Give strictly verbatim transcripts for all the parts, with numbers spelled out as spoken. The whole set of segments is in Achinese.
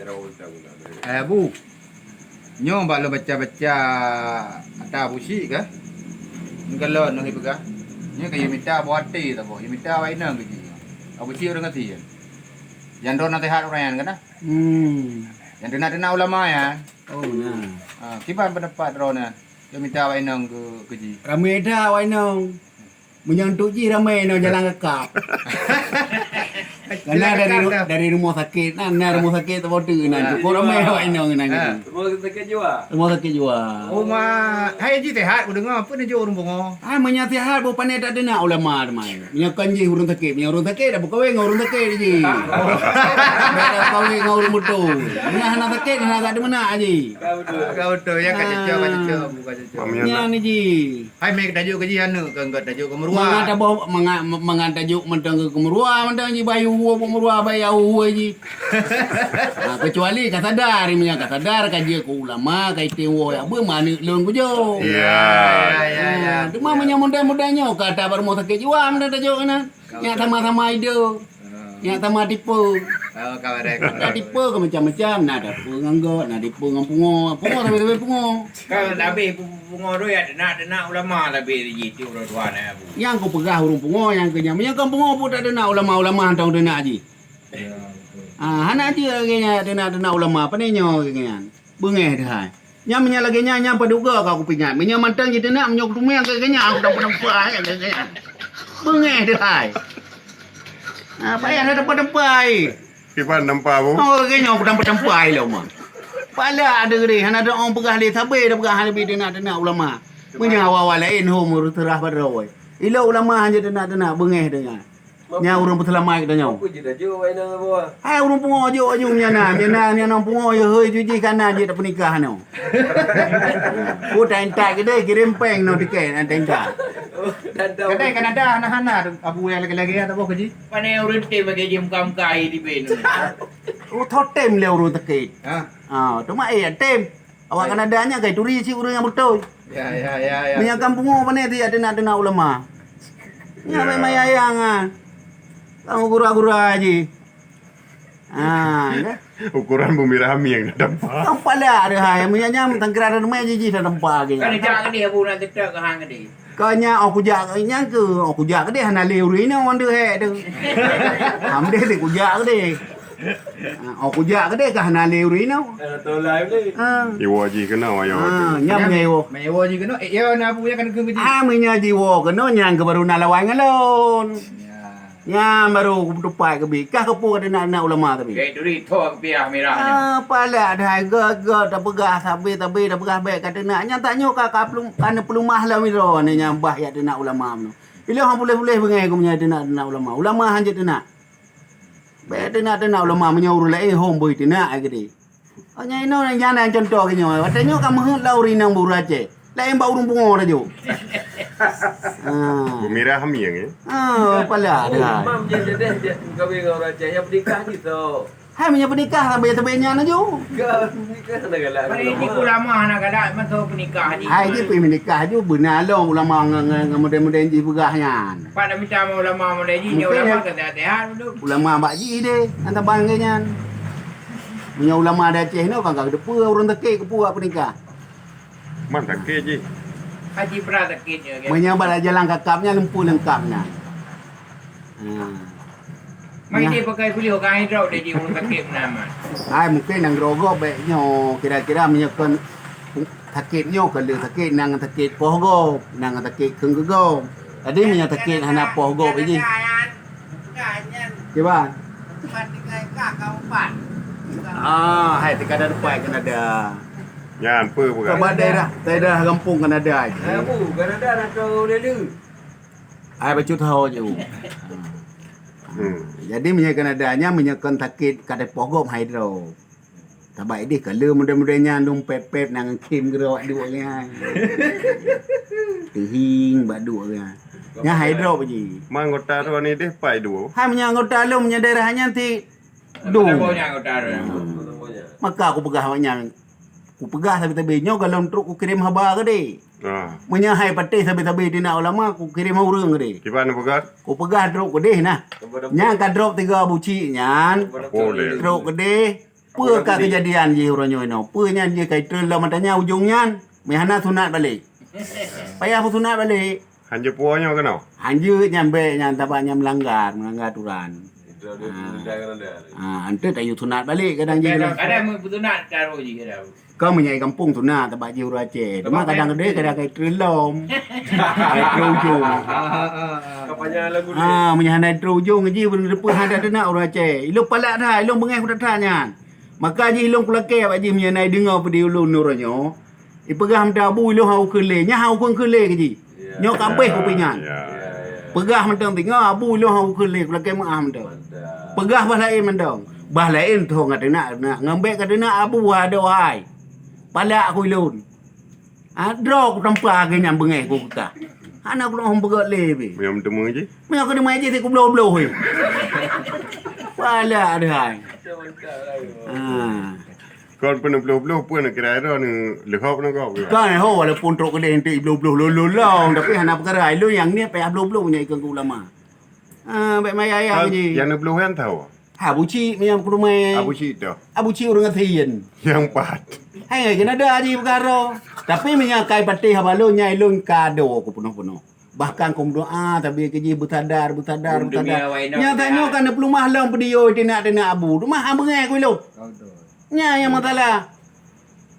Eh, Bu. Nyoe bak lôn baca-baca ata Abu Syik ka? Nyoe ka lôn neuh peugah. Nyoe ka yue mita boh até saboh. Yue mita awak inong keu jih. Abu Syik ureueng gasien. Nyang droe naseuhat ureueng nyan ka na? Hmm. Nyang teunak-teunak ulama nyan. Oh, na. Ha, kiban peundapat droeneuh? Yue mita awak inong keu, keu jih. Ramé that awak inong. Meunyoe untuk jih ramé nyoe jalan kakap. Karena dari ru-, dari rumah sakit, na, na rumah sakit saboh teuk na. Cukup ramé awak inong na. Ha. Rumah sakit jiwa. Rumah sakit jiwa. Oh, ma, hai jih sehat, ku deungoe, apa neujok ureueng pungo? Ah, meunyoe sehat, boh pané tak teunak ulama teuma. Meunyoe kon jih ureueng sakit, meunyoe ureueng sakit dak beukawén ngon ureueng sakit jih. Dak beukawén ngon ureueng beutôi. Meunyoe hana sakit, hana dak teumenak jih. Ka beutôi. Ka beutôi, ya, ka cocok, ka cocok, ka cocok. Nyan jih. Hai, mé tajok keu jih aneuk, kon, kon tajok keu meuruah. Mangat taboh, mangat, mangat tajok mantong keu meuruah, mantong jih bayu hue, meuruah bayu hue jih. Ha, kecuali ka sadar, meunyoe ka sadar, ka jeuet keu ulama, ka item woe, ya, beuh, aneuk lôn kujok. Ya, ya, ya, ya. Ha, cuma meunyoe muda-muda nyoe, ka ata bak rumah sakit jiwa, mantong tajok keunan. Nyak sama-sama idup. Nyak sama tipe. Oh, kawan. Na tipe ke macam-macam, na tipe ngon gok, na tipe ngon pungo. Pungo tapi-tapi pungo. Kan habéh pu-, pungo tu ya teunak-teunak ulama tapi jih tu ureueng tuha na, Bu. Nyang ku peugah ureueng pungo nyang keu nyan. Meunyoe kon pungo pun tak teunak ulama-ulama hantong teunak jih. Ah, hana jeuet lagèe nyan teunak-teunak ulama, pane nyoe lagèe nyan. Beungèh deuh hai. Nyan meunyoe lagèe nyan, nyan padub goe ka kupeuingat. Meunyoe mantong jiteunak, meunyoe kuteumé lagèe nyan, aku dang peutampa lagèe nyan. Beungèh deuh hai. Ah, payah dah tampa-tampa ai. Kiban tampa, Bu? Oh, lagèe nyoe aku dang peutampa ai lom. Palak deuh geude, hana ada orang peugah lé, sabe dah peugah hana leubeh teunak-teunak ulama. Meunyoe awak-awak laén hom ureueng seurah padroe. Ilok ulama hana teunak-teunak, beungèh deuh nyan. Nyan ureueng peuseulamat geutanyoe. Apa jih tajok wai nang buah? Hai ureueng pungo jok aju nyan na. Nyan na, nyan na pungo je hôi ju jih kana jeuet tapeunikah nyoe. Ku taintat keudeh kirém péng nyoe tiket na taintat. Oh, dan dah. Kadai Kanada hana-hana tu, Abu yang lagi-lagi ya taboh keu jih. Pane ureueng tem lagèe jih muka-muka ai di ben. Oh, tho tem lé ureueng sakét. Ha. Ah, teuma eh tem. Awak Kanada nyan kai turi cit ureueng nyang beutôi. Ya, ya, ya, ya. Meunyoe kan pungo pane ti teunak-teunak ulama. Nyan ya. Memang ayang ah. Kan gura-gura jih. Ah, ya. Ukuran bumi rami yang dah tampak. Tampak lah ada hai. Meunyoe nyan tangkira ada mai jih dah tampak lagi. Kan jak ke dia, bu, nak tetak ke hang ke dia. Ka nyan, oh, kujak nyan ke, oh, kujak keudeh hana lé ureueng inoe mandum hék tu. Ham deh lé kujak keudeh. Ha, oh, kujak keudeh ka hana lé ureueng inoe. Hana tolai lé. Ha. Iwoe jih keunoe, ayo. Ha, nyan meunyoe iwoe. Meunyoe iwoe jih keunoe, eh, ya, na Abu nyan kan keu jih. Ah, meunyoe jiwoe keunoe, nyan keu baru na lawan ngon lôn. Ya. Nyan baru kutupat keubiet. Kah keupeue ka teunak-teunak ulama tapi. Kek turi tho piah mirah nyoe. Ah, palak dah göt-göt tapeugah sabe-sabe tapeugah bèk ka teunak. Nyan tanyoe ka, ka peulum-, ka neupeulumah lom sidroe nyan bah jak teunak ulama meunoe. Ilôn han puléh-puléh beungèh geuh meunyoe teunak-teunak ulama. Ulama han jeuet teunak. Bèk teunak-teunak ulama meunyoe ureueng laén hom boi teunak ai geude. Oh, nyan inoe nyan, nyan contoh keu nyoe. Watèe nyoe ka meuheuet lom ureueng inong bak ureueng Aceh. Laén bak ureueng pungo tajok. Ha. Beumirah mieng, eh? Ha, pala dah. Mam je dedeh, je kawin ngon ureueng Aceh nyang peunikah jih, so. Hai, meunyoe peunikah sabe-sabe nyan aju. Ka peunikah hana galak. Bari jih ulama hana galak, mantong peunikah jih. Hai, jih pih meunikah aju, beuna lom ulama ngon, ngon, ngon model-model jih peugah nyan. Pat dah mita ulama model jih, nyoe ulama ka sehat-sehat dulu. Ulama bak jih deh, nyang saban lagèe nyan. Meunyoe ulama di Aceh nyoe kan ka geuteupeue ureueng sakét keupeue peunikah. Man sakét jih. Haji pra sakét nyoe, kan? Meunyoe bak jalan kakap nyan lumpuh leungkap nyan. Ha. Mai dia pakai beliau kan hidrop dia di ureueng sakét meunan, man. Hai, mungkin nyang grogob bèk nyoe, kira-kira meunyoe kon sakét nyoe, kon lé sakét, nyang sakét poh gob, nyang sakét kheun geugom. Jadi meunyoe sakét hana poh gob jih. Kiban? Ah, hai, tika ada depan Kanada. Nyan, apa bukan? Saban daerah, daerah gampông Kanada je. Hai, apa? Kanada dah tahu lelu. Hai, bacut hao je. Hmm. Jadi, meunyoe Kanada nyan, meunyoe kon sakét kadai poh gob hai droe. Saban ideh ka le model-model nyan lôn pèp-pèp nang khém geurok duek nyan. Teuhing bak duek nyan. Nyan hai droe jih. Ma anggota droe ni deh pai duek. Hai meunyoe anggota lôn meunyoe daerah nyan ti dum. Maka kupeugah awak nyan. Kupeugah sabe-sabe nyoe goh lom trok kukirém haba keudeh. Ah. Meunyoe hai patéh sabe-sabe teunak ulama kukirém ureueng keudeh. Kiban peugah? Kupeugah trok keudeh nah. Nyan ka drop tiga buci nyan. Boleh. Trok keudeh. Peue ka keujadian jih uroe nyoe inoe? Peue nyan jih ka itreun lom mata nyan ujong nyan? Meuhana sunat balek. Payah peusunat balek. Hanjeuet puwoe nyoe keunoe? Hanjeuet nyan bèk nyan, sabab nyan meulanggar, meulanggar aturan. Itu ada Ha. di negara anda. Ha, enteuk tayue sunat balek kadang jih. Kadang, kadang meusunat taruh jih kadang. Kau meunyoe gampông sunat, sabab jih ureueng Aceh. Cuma kadang deh, kadang kai treun lom. Kai treun ujong. Kapanya lagu ni. Ha, meunyoe hana treun ujong jih, beuneuteupeu hana teunak ureueng Aceh. Ilôn palak that, ilôn beungèh that-that nyan. Maka jih ilôn kulakèe bak jih meunyoe na ideungö peue di ulôn uroe nyoe. Ipeugah mantong abu ilôn hana kheun lé, nyan hana kheun lé keu jih. Ya. Nyoe ka abéh kupi nyan. Ya, ya, ya. Peugah mantong teungoh abu ilôn hana kheun lé, kulakèe meu'ah mantong. Mantap. Peugah bah laén mantong. Bah laén tho ngon teunak, teunak. Ngon bèk ka teunak abu adoe hai. Palak ku ilôn. Ha, droe kutampa lagèe nyan beungèh ku keu kah. Hana kunoh peugöt lé pih. Meunyoe meuteumé jih? Meunyoe keuneuk jih, si kubloh-bloh, hei. Palak adoe hai. Ha. Kon peuneubloh-bloh pun kira droe ni leuhop na gob. Kan ho, walaupun trok keudeh enteuk ibloh-bloh lôn-lôn lom, tapi hana peukara. Ilôn nyang niet payah bloh-bloh meunyoe ikheun keu ulama. Ah, bèk maya-ya Kan jih. Nyang neubloh nyan tho. Ha, Abu Cik meunyoe keurumah. Abu Cik tu. Abu Cik ureueng gasien. Nyang pat. Hai, kena ada jih peukara. Tapi meunyoe kai patéh haba lôn, nyan ilôn ka adoe ku peunoh-peunoh. Bahkan ku meudoa, tapi keu jih beusadar, beusadar, Beudoa beusadar. Wai nyoe Nyata nyoe kan neupeuleumah lom peudiyôi teunak-teunak abu. Teuma hana beungèh ku ilôn. Nyan nyang masalah.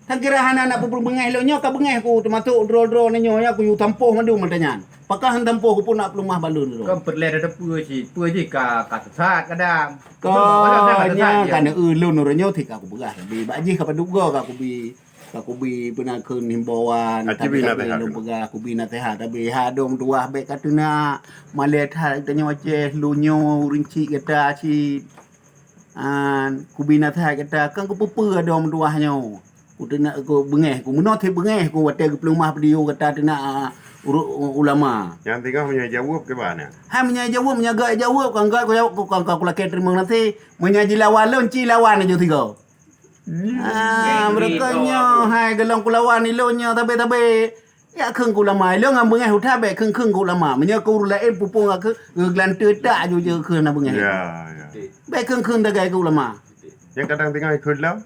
Kan kira hana nak peubeungèh lôn nyoe ka beungèh ku, teumasok droe-droe nyoe, nyan kuyue tampoh mandum mata nyan. Pakon han tampoh ku pun nak peuleumah balon droe. Kan peureulèe tateupeu cit, peue jih ka, ka sesat kadang. Ka Betul, kadang ka sesat nyan je. Ka neu-eu lôn uroe nyoe, ka kupeugah tadi. Bak jih ka padub goe ka kubi, ka kubi peunan kheun himbauan, Aci bi tapi naseuhat lôn dulu. Peugah, kubi naseuhat, tapi ha dong tuah bèk ka teunak. Malèe that tanyoe Aceh, lôn nyoe ureueng chik gata cit. An, kubi naseuhat gata, kan kupeue-peue adoe meutuah nyoe. Ku teunak ku beungèh, ku meunoe teuh beungèh ku watèe geupeuleumah peudiyô gata teunak, a, uru-, ulama. Nyang tinggai meunyoe jaweueb kiban nyan? Hai meunyoe jaweueb, meunyoe gak jaweueb, kan gak ku jaweueb, ku, kan, kan kulakèe teurimong gaséh. Meunyoe jilawan lôn, ci lawan laju sigoe. Ah, Jadi, meureuka kau nyoe, hai geulong kulawan ilôn nyoe tabé-tabé. Jak kheun keu ulama, ilôn ngon beungèh uta bèk kheun-kheun keu ulama. Meunyoe keu ureueng laén pupung ka kheun, geugeulanteue tak aju jeuet kheun na beungèh. Ya, ya. Bèk kheun-kheun tagai keu ulama. Nyang kadang tinggai kheun lom.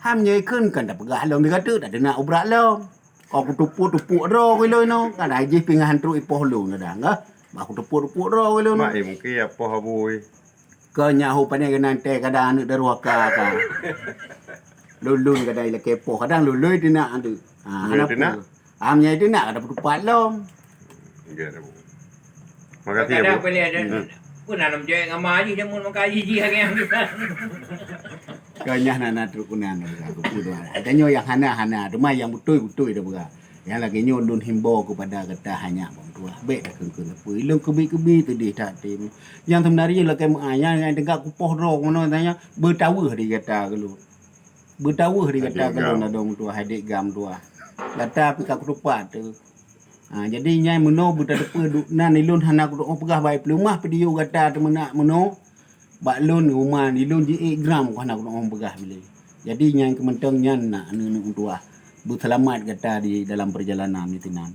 Ham nyoe kheun kan tapeugah lom di gata, tateunak ubrak lom. Kau kutupuek-tupuek droe keu ilôn nyoe, kan jih pingahan trok ipoh lôn kadang, gah. Bah kutupuek-tupuek droe keu ilôn. Mak, eh, mungkin ya poh abui. Keu nyahu pane keunan teh kadang aneuk daruhaka ka. Lôn-lôn kadang ilakèe poh, kadang lôn-lôn teunak aneuk. Ha, Lôn hana teunak? Peue. Am nyai teunak kada peutupat lom. Enggak ada. Makasih ya, Kadang Bu. Peunan lom jaweueb ngama jih jamun maka jih jih lagèe nyan. Keu nyan hana trok keunan, aku peue doa. Tanyoe nyang hana-hana, teuma nyang beutôi-beutôi dah peugah. Nyang lagèe nyoe lôn himbau keupada gata hai nyak bang tuah. Bèk dah kheun-kheun sapeue. Ilôn keubi-keubi teudeh that tem. Nyang sebenarnya lakèe meu'ah nyan nyang teuga kupoh droe keunoe tanya beutaweuh di gata keu lôn. Beutaweuh di gata keu lôn adoe meutuah, hai dek gam tuah. Gata pih ka kutupat teuh. Ha, jadi nyan meunoe beutateupeu duek nan ilôn hana kutu'oh peugah bak ipeuleumah peudiyô gata teumeunak meunoe. Bak lôn, uma ilôn ji-ék gram ku hana kutu'oh peugah bilé. Jadi nyan keumeunteung nyan na aneuk-aneuk meutuah. Beuseulamat gata di dalam peurjalanan nyoe teunan.